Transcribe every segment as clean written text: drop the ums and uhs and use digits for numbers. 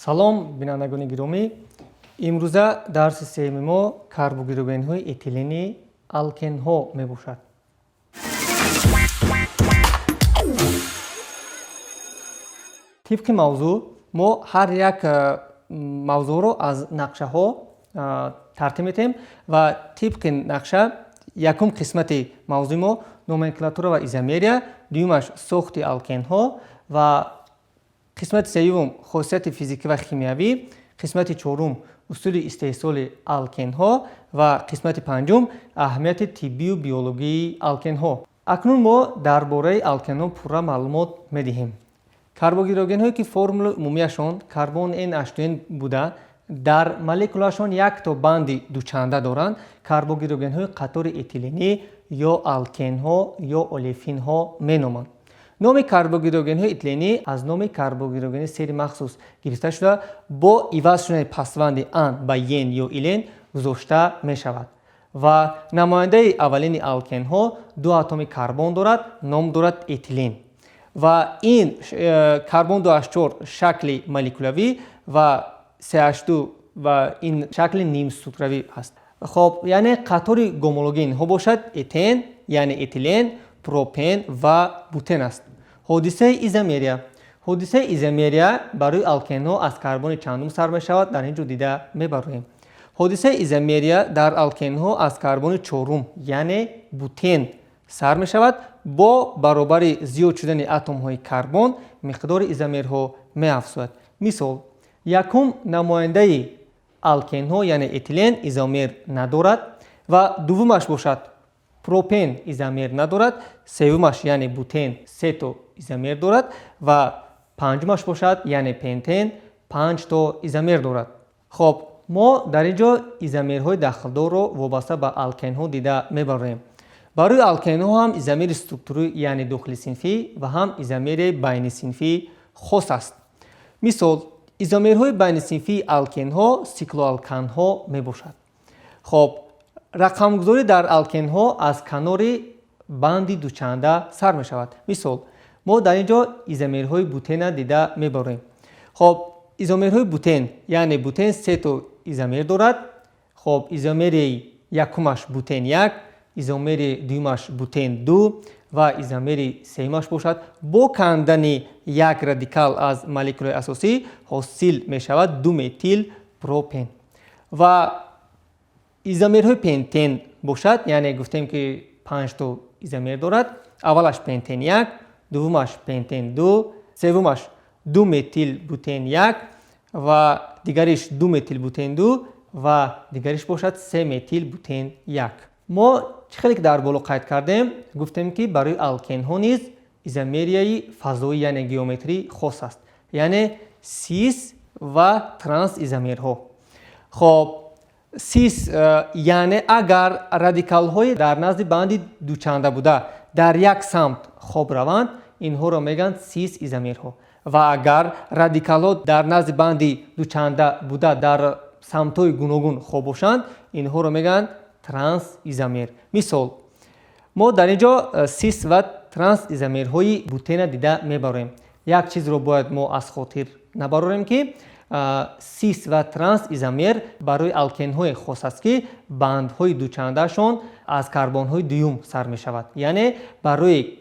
Салом, бинандагони гиромӣ. Имрӯза дарси сеюми мо карбогидрогенҳои этилении алкенҳо мебошад. Тибқи мавзӯъ мо ҳар як мавзӯъро аз нақшаҳо тартиб медиҳем ва тибқи нақша якум қисмати мавзӯи мо номенклатура ва изомерия, дуюмаш сохти алкенҳо ва қисмати сеюм хосияти физикӣ ва химиявӣ, қисмати чорум усули истеҳсоли алкенҳо ва қисмати панҷум аҳамияти тиббию биологии алкенҳо. Акнун мо дар бораи алкенҳо пурра маълумот медиҳем. Карбогидрогенҳое, ки формулаи умумияшон карбон NH2N буда, дар молекулашон якто банди дучанда доранд, карбогидрогенҳои қатори этиленӣ ё алкенҳо ё олефинҳо меноманд. Номи карбогидрогенҳои этиленӣ аз номи карбогидрогени сери махсус гирифта шуда, бо иваз шудани пасванди ан ба ен ё илен гузошта мешавад. Ва намояндаи аввалини алкенҳо ду атоми карбон дорад, ном дорад этилен. Ва ин карбон 2H4 шакли молекулавӣ ва CH2 ва ин шакли нимструктуравӣ аст. Хоб, яъне қатори гомологинҳо бошад этен, яъне этилен, пропен ва бутен аст. Ҳодисаи изомерия. Ҳодисаи изомерия барои алкенҳо аз карбони чандум сар мешавад, дар ин ҷо дида мебароем. Ҳодисаи изомерия дар алкенҳо аз карбони чорум, яъне бутен сар мешавад. Бо баробари зиёд шудани атомҳои карбон миқдори изомерҳо меафзояд. Мисол, якум намояндаи алкенҳо, яъне этилен, изомер надорад ва дуввумаш бошад пропен изомер надорад, севумаш, яъне бутен, сето изомер дорад ва панҷумаш бошад, яъне пентен, панҷто изомер дорад. Хоб, мо дар ин ҷо изомерҳои дахлдорро вобаста ба алкенҳо дида мебарем. Барои алкенҳо ҳам изомери структурӣ, яъне дохилисинфӣ, ва ҳам изомери байнисинфӣ хос аст. Мисол, изомерҳои байнисинфии алкенҳо сиклоалканҳо мебошад. Хоб, рақамгузорӣ дар алкенҳо аз канори банди дучанда сар мешавад. Мисол, мо дар ин ҷо изомерҳои бутена дида мебарем. Хоб, изомерҳои бутен, яъне бутен сето изомер дорад. Хоб, изомери якумаш бутен як, изомери дуюмаш бутен ду ва изомери сеюмаш бошад бо кандани як радикал аз молекулаи асосӣ ҳосил мешавад думетил пропен. Ва изомерҳои пентен бошад, яъне гуфтем, ки панҷто изомер дорад. Аввалаш пентен як, дуввумаш пентен ду, севумаш думетил бутен як ва дигариш думетил бутен ду ва дигариш бошад семетил бутен як. Мо чӣ хеле ки дар боло қайд кардем, гуфтем, ки барои алкенҳо низ изомерияи фазоӣ, яъне геометрӣ хос аст, яъне сис ва транс изомерҳо. Хоб, сис, яъне агар радикалҳои дар назди банди дучанда буда дар як самт хоб раванд, инҳоро мегӯянд сис изомерҳо, ва агар радикалҳо дар назди банди дучанда буда дар самтҳои гуногун хоб бошанд, инҳоро мегӯянд транс изомер. Мисол, мо дар ин ҷо сис ва транс изомерҳои бутена дида мебарем. Як чизро бояд мо аз хотир набарорем, ки сис ва транс изомер барои алкенҳое хос аст, ки бандҳои дучандаашон аз карбонҳои дуюм сар мешавад. Яъне барои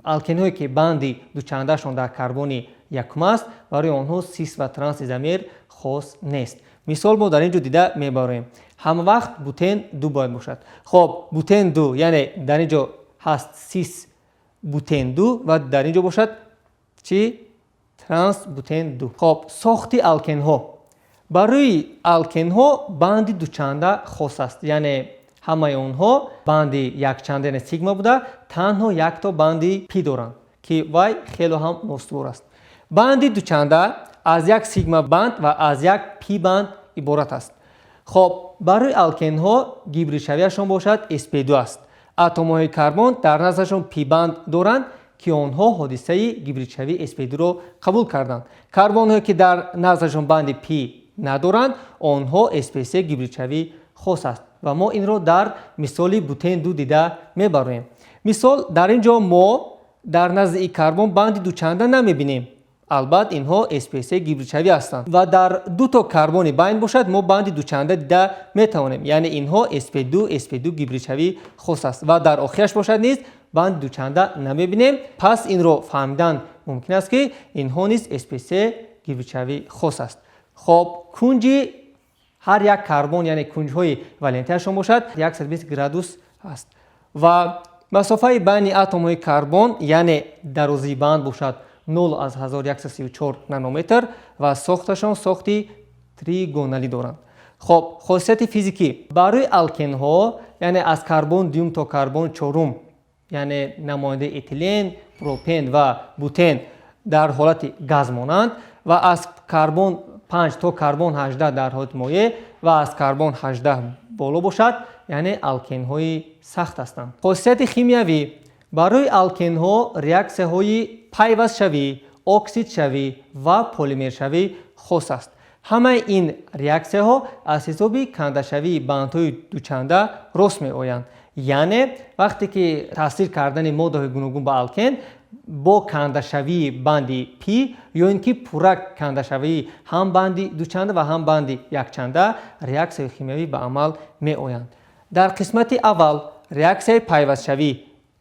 алкенҳое, ки банди дучандаашон дар карбони якум аст, барои онҳо сис ва транс изомер хос нест. Мисол, мо дар ин ҷо дида мебарем, ҳама вақт бутен ду бояд бошад. Хоб, бутен ду, яъне дар ин ҷо ҳаст сис бутен ду ва дар ин ҷо бошад чӣ? Транс бутен ду. Хоб, сохти алкенҳо. Барои алкенҳо банди дучанда хос аст, яъне ҳамаи онҳо банди якчанда, яъне сигма буда, танҳо якто банди пи доранд, ки вай хело ҳам ностувор аст. Банди дучанда аз як сигма банд ва аз як пи банд иборат аст. Хоб, барои алкенҳо гибридшавиашон бошад sp2 аст. Атомҳои карбон дар наздашон пи банд доранд, ки онҳо ҳодисаи гибридшавии sp2-ро қабул карданд. Карбонҳое, ки дар наздашон банди пи надоранд, онҳо sp3 гибридшавӣ хос аст ва мо инро дар мисоли бутен ду дида мебароем. Мисол, дар ин ҷо мо дар назди и карбон банди дучанда намебинем. Албат, инҳо sp3 гибридшавӣ ҳастанд ва дар дуто карбони байн бошад, мо банди дучанда дида метавонем, яъне инҳо sp2 sp2 гибридшавӣ хос аст ва дар охираш бошад низ банди дучанда намебинем. Пас инро фаҳмидан мумкин аст, ки инҳо низ sp3 гибридшавӣ хос аст. Хоб, кунҷи ҳар як карбон, яъне кунҷҳои валентиашон бошад, 120 градус аст ва масофаи байни атомҳои карбон, яъне дарозии банд бошад, 0,1134 нанометр ва сохташон сохти тригоналӣ доранд. Хоб, хосияти физикӣ барои алкенҳо, яъне аз карбон дуюм то карбон чорум, яъне намояндаи этилен, пропен ва бутен, дар ҳолати газ монанд ва аз карбон 5 то карбон 18 дар ҳолати моеъ ва аз карбон 18 боло бошад, яъне алкенҳои сахт ҳастанд. Хосияти химиявӣ барои алкенҳо реаксияҳои пайвастшавӣ, оксидшавӣ ва полимершавӣ хос аст. Ҳамаи ин реаксияҳо аз ҳисоби кандашавии бандҳои дучанда рост меоянд, яъне вақте ки таъсир кардани моддаҳои гуногун ба алкен бо кандашавии банди п ё ин ки пурра кандашавии ҳам банди дучанда ва ҳам банди якчанда реаксияи химиявӣ ба амал меоянд. Дар қисмати аввал реаксияи пайвастшавӣ,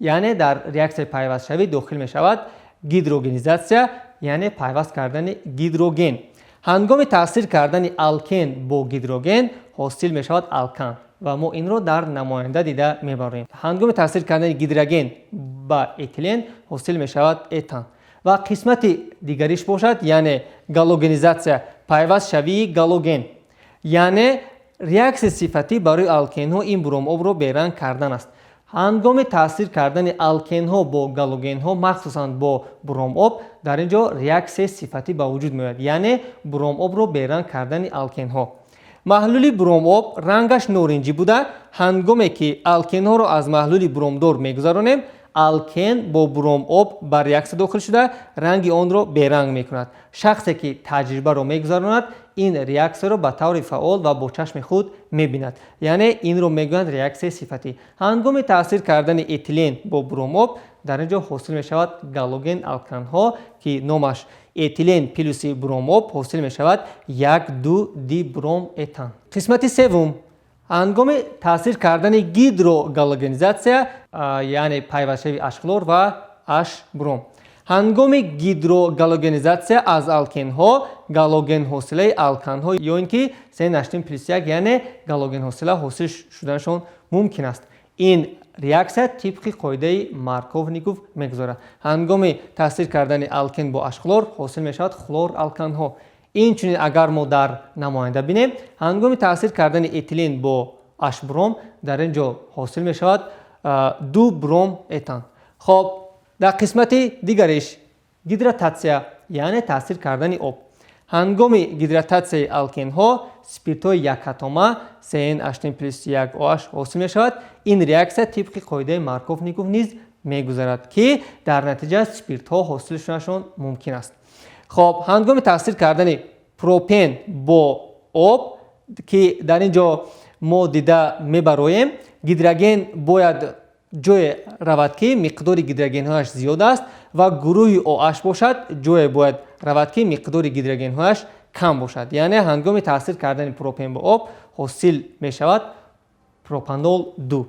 яъне дар реаксияи пайвастшавӣ дохил мешавад гидрогенизатсия, яъне пайваст кардани гидроген. Ҳангоми таъсир кардани алкен бо гидроген ҳосил мешавад алкан ва мо инро дар намоянда дида мебарем. Ҳангоми таъсир кардани гидроген ба этилен ҳосил мешавад этан. Ва қисмати дигариш бошад, яъне галогенизатсия, пайвастшавии галоген, яъне реаксияи сифатӣ барои алкенҳо ин бромобро беранг кардан аст. Ҳангоми таъсир кардани алкенҳо бо галогенҳо, махсусан бо бромоб, дар ин ҷо реаксияи сифатӣ ба вуҷуд меояд, яъне бромобро беранг кардани алкенҳо. Маҳлули бромоб рангаш норинҷӣ буда, ҳангоме ки алкенҳоро аз маҳлули бромдор мегузаронем, алкен бо бромоб ба реаксия дохил шуда, ранги онро беранг мекунад. Шахсе ки таҷрибаро мегузаронад, ин реаксияро ба таври фаъол ва бо чашми худ мебинад, яъне инро мегӯянд реаксияи сифатӣ. Ҳангоми таъсир кардани этилен бо бромоб дар ин ҷо ҳосил мешавад галоген алканҳо, ки номаш этилен плюси бромоб ҳосил мешавад 1,2-дибромэтан. Қисмати севум: ҳангоми таъсир кардани гидрогалогенизатсия, яъне пайвастшавии H хлор ва H бром. Ҳангоми гидрогалогенизатсия аз алкенҳо галогенҳосилаи алканҳо ё ин ки CH3 плюс 1, яъне галогенҳосила ҳосил шуданашон мумкин аст. Ин реаксия тибқи қоидаи Марковников мегузарад. Ҳангоми таъсир кардани алкен бо H хлор ҳосил мешавад хлор алканҳо. Инчунин, агар мо дар намоянда бинем, ҳангоми таъсир кардани этилен бо H бром дар ин ҷо ҳосил мешавад 2 бром этан. Хоб, дар қисмати дигариш гидрататсия, яъне таъсир кардани об. Ҳангоми гидрататсияи алкенҳо спиртҳои якатома CnH плюс 1 OH ҳосил мешавад. Ин реаксия тибқи қоидаи Марковников низ мегузарад, ки дар натиҷа спиртҳо ҳосил шуданашон мумкин аст. Хоб, ҳангоми таъсир кардани пропен бо об, ки дар ин ҷо мо дида мебароем, гидроген бояд ҷое равад, ки миқдори гидрогенҳояш зиёд аст, ва гурӯҳи OH бошад, ҷое бояд равад, ки миқдори гидрогенҳояш кам бошад. Яъне ҳангоми таъсир кардани пропен бо об ҳосил мешавад пропанол 2.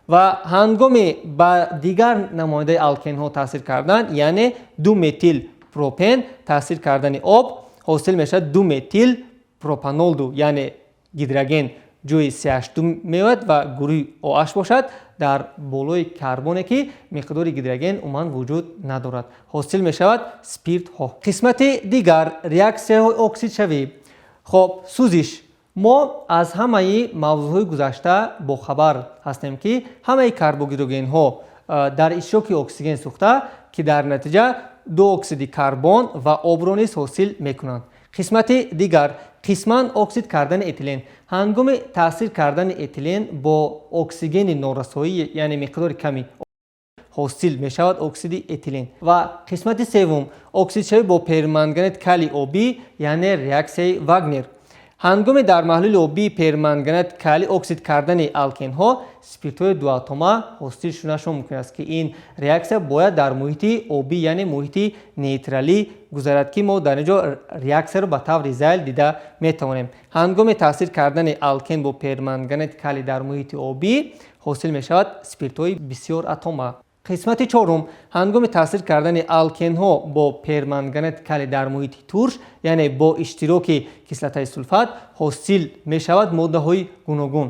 Ва ҳангоми ба дигар намояндаи алкенҳо таъсир кардан, яъне 2 метил пропен таъсир кардани об ҳосил мешавад 2 метил пропанол 2, яъне гидроген ҷои CH2 меояд ва гурӯҳи OH бошад дар болои карбоне, ки миқдори гидроген умуман вуҷуд надорад, ҳосил мешавад спиртҳо. Қисмати дигар: реаксияҳои оксидшавӣ. Хоб, сӯзиш. Мо аз ҳамаи мавзӯъҳои гузашта бохабар ҳастем, ки ҳамаи карбогидрогенҳо дар иштироки оксиген сӯхта, ки дар натиҷа дуоксиди карбон ва обро низ ҳосил мекунанд. Қисмати дигар: қисман оксид кардани этилен. Ҳангоми таъсир кардани этилен бо оксигени норасоӣ, яъне миқдори ками, ҳосил мешавад оксиди этилен. Ва қисмати севум: оксидшавӣ бо перманганат калий обӣ, яъне реаксияи Вагнер. Ҳангоми дар маҳлули обии перманганати калий оксид кардани алкенҳо, спиртҳои дуатома ҳосил шуданашон мумкин аст, ки ин реаксия бояд дар муҳити обӣ, яъне муҳити нейтралӣ гузарад, ки мо дар ин ҷо реаксияро ба таври зайл дида метавонем. Ҳангоми таъсир кардани алкен бо перманганати калий дар муҳити обӣ ҳосил мешавад спиртҳои бисёратома. Қисмати чорум: ҳангоми таъсир кардани алкенҳо бо перманганати калий дар муҳити турш, яъне бо иштироки кислотаи сулфат, ҳосил мешавад моддаҳои гуногун.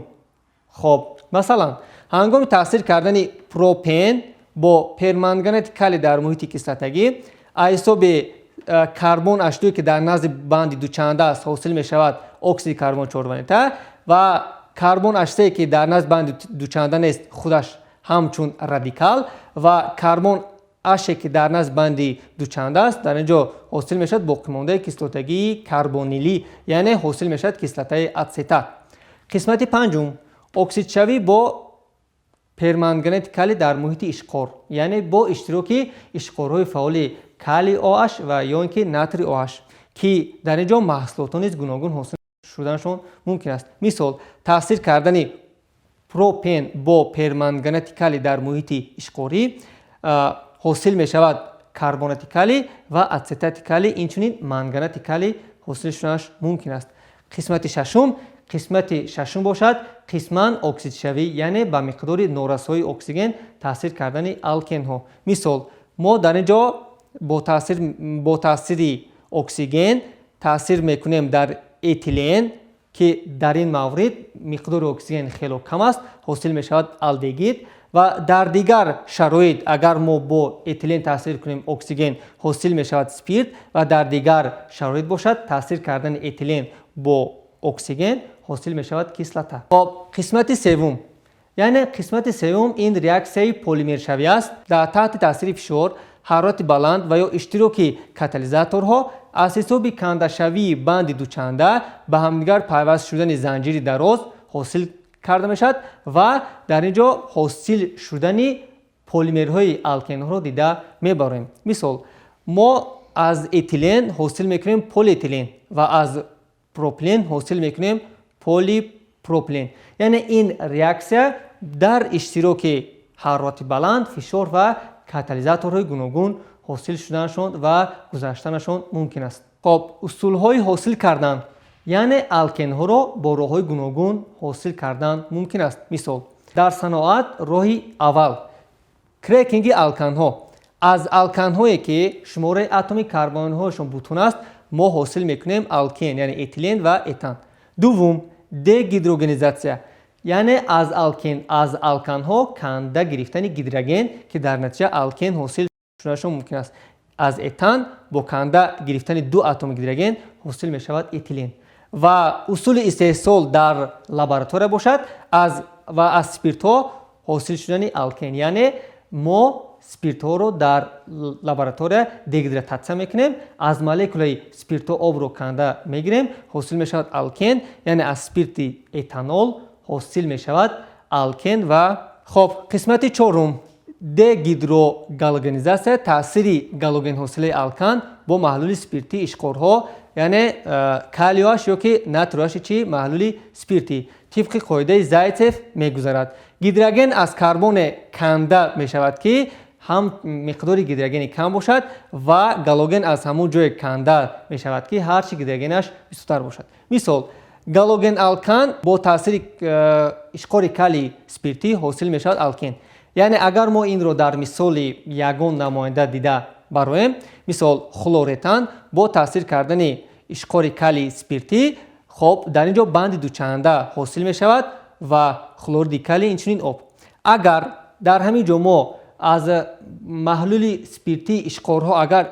Хоб, масалан, ҳангоми таъсир кардани пропен бо перманганати калий дар муҳити кислотагӣ, аз ҳисоби карбон H2, ки дар назди банди дучанда аст, ҳосил мешавад оксиди карбон чорвалента ва карбон H3, ки дар назди банди дучанда нест, худаш ҳамчун радикал ва карбон H, ки дар назди банди дучанда аст, дар ин ҷо ҳосил мешавад боқимондаи кислотагии карбонилӣ, яъне ҳосил мешавад кислотаи ацетат. Қисмати панҷум: оксидшавӣ бо перманганати калий дар муҳити ишқор, яъне бо иштироки ишқорҳои фаъоли калий OH ва ё ин ки натрий OH, ки дар ин ҷо маҳсулотҳо низ гуногун ҳосил шуданашон мумкин аст. Мисол, таъсир кардани пропен бо перманганати калий дар муҳити ишқорӣ ҳосил мешавад карбонати калий ва ацетати калий, инчунин манганати калий ҳосил шуданаш мумкин аст. Қисмати шашум бошад, қисман оксидшавӣ, яъне ба миқдори норасоии оксиген таъсир кардани алкенҳо. Мисол, мо дар ин ҷо бо таъсири оксиген таъсир мекунем дар этилен, ки дар ин маврид миқдори оксиген хело кам аст, ҳосил мешавад алдегид ва дар дигар шароит, агар мо бо этилен таъсир кунем оксиген, ҳосил мешавад спирт ва дар дигар шароит бошад, таъсир кардани этилен бо оксиген, ҳосил мешавад кислота. Хоб, қисмати севум, яъне қисмати севум ин реаксияи полимершавӣ аст. Дар таҳти таъсири фишор, ҳарорати баланд ва ё иштироки катализаторҳо аз ҳисоби кандашавии банди дучанда ба ҳамдигар пайваст шудани занҷири дароз ҳосил карда мешавад ва дар ин ҷо ҳосил шудани полимерҳои алкенҳоро дида мебарем. Мисол, мо аз этилен ҳосил мекунем полиэтилен ва аз пропилен ҳосил мекунем полипропилен. Яъне ин реаксия дар иштироки ҳарорати баланд, фишор ва катализаторҳои гуногун ҳосил шуданашон ва гузаштанашон мумкин аст. Хоб, усулҳои ҳосил кардан, яъне алкенҳоро бо роҳҳои гуногун ҳосил кардан мумкин аст. Мисол, дар саноат роҳи аввал: крекинги алканҳо. Аз алканҳое, ки шумораи атоми карбонҳояшон бутун аст, мо ҳосил мекунем алкен, яъне этилен ва этан. Дуввум: дегидрогенизатсия, яъне аз алканҳо канда гирифтани гидроген, ки дар натиҷа алкен ҳосил шуданашон мумкин аст. Аз этан бо канда гирифтани ду атоми гидроген ҳосил мешавад этилен. Ва усули истеҳсол дар лаборатория бошад, аз спиртҳо ҳосил шудани алкен, яъне мо спиртҳоро дар лаборатория дегидрататсия мекунем, аз молекулаи спиртҳо обро канда мегирем, ҳосил мешавад алкен, яъне аз спирти этанол ҳосил мешавад алкен. Ва хоб, қисмати чорум: дегидрогалогенизатсия, таъсири галогенҳосилаи алкан бо маҳлули спиртии ишқорҳо, яъне калий OH ё ки натрий OH, чи маҳлули спиртӣ, тибқи қоидаи Зайцев мегузарад. Гидроген аз карбоне канда мешавад, ки ҳам миқдори гидрогени кам бошад, ва галоген аз ҳамун ҷое канда мешавад, ки ҳарчи гидрогенаш бисёртар бошад. Мисол, галоген алкан бо таъсири ишқори калий спиртӣ ҳосил мешавад алкен. Яъне агар мо инро дар мисоли ягон намоянда дида бароем, мисол, хлоретан бо таъсир кардани ишқори калий спиртӣ, хоб, дар ин ҷо банди дучанда ҳосил мешавад ва хлориди калий, инчунин об. Агар дар ҳамин ҷо мо аз маҳлули спиртии ишқорҳо агар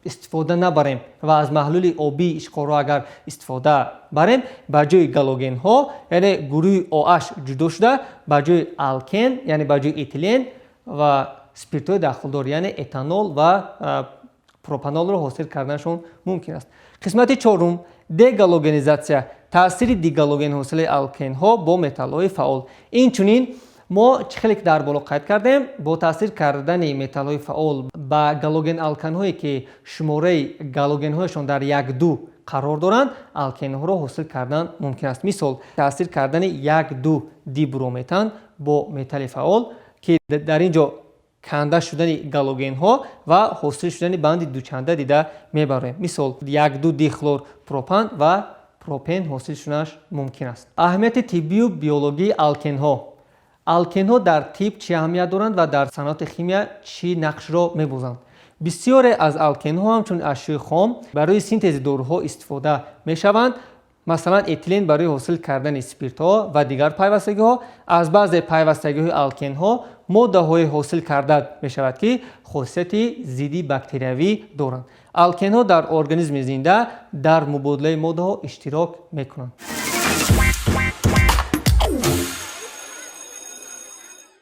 истифода набарем ва аз маҳлули обии ишқорҳо агар истифода барем, ба ҷои галогенҳо, яъне гурӯҳи OH ҷудо шуда, ба ҷои алкен, яъне ба ҷои этилен ва спиртҳои дахлдор, яъне этанол ва пропанолро ҳосил карданашон мумкин аст. Қисмати чорум: дегалогенизатсия, таъсири дигалогенҳосилаи алкенҳо бо металлҳои фаъол. Инчунин Мо чӣ хеле ки дар боло қайд кардем, бо таъсир кардани металлҳои фаъол ба галоген алканҳое, ки шумораи галогенҳояшон дар 1-2 қарор доранд, алкенҳоро ҳосил кардан мумкин аст. Мисол, таъсир кардани 1,2-диброметан бо металли фаъол, ки дар ин ҷо канда шудани галогенҳо ва ҳосил шудани банди дучанда дида мебароем. Мисол, 1,2-дихлорпропан ва пропен ҳосил шуданаш мумкин аст. Аҳамияти тиббию биологии алкенҳо. Алкенҳо дар тиб чӣ аҳамият доранд ва дар саноати химия чӣ нақшро мебозанд? Бисёре аз алкенҳо ҳамчун ашёи хом барои синтези доруҳо истифода мешаванд. Масалан, этилен барои ҳосил кардани спиртҳо ва дигар пайвастагиҳо. Аз баъзе пайвастагиҳои алкенҳо моддаҳое ҳосил карда мешавад, ки хосияти зидди бактериявӣ доранд. Алкенҳо дар организми зинда дар мубодилаи моддаҳо иштирок мекунанд.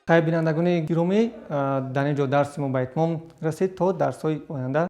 Хайр, бинандагони гиромӣ, дар ин ҷо дарси мо ба итмом расид. То дарсҳои оянда.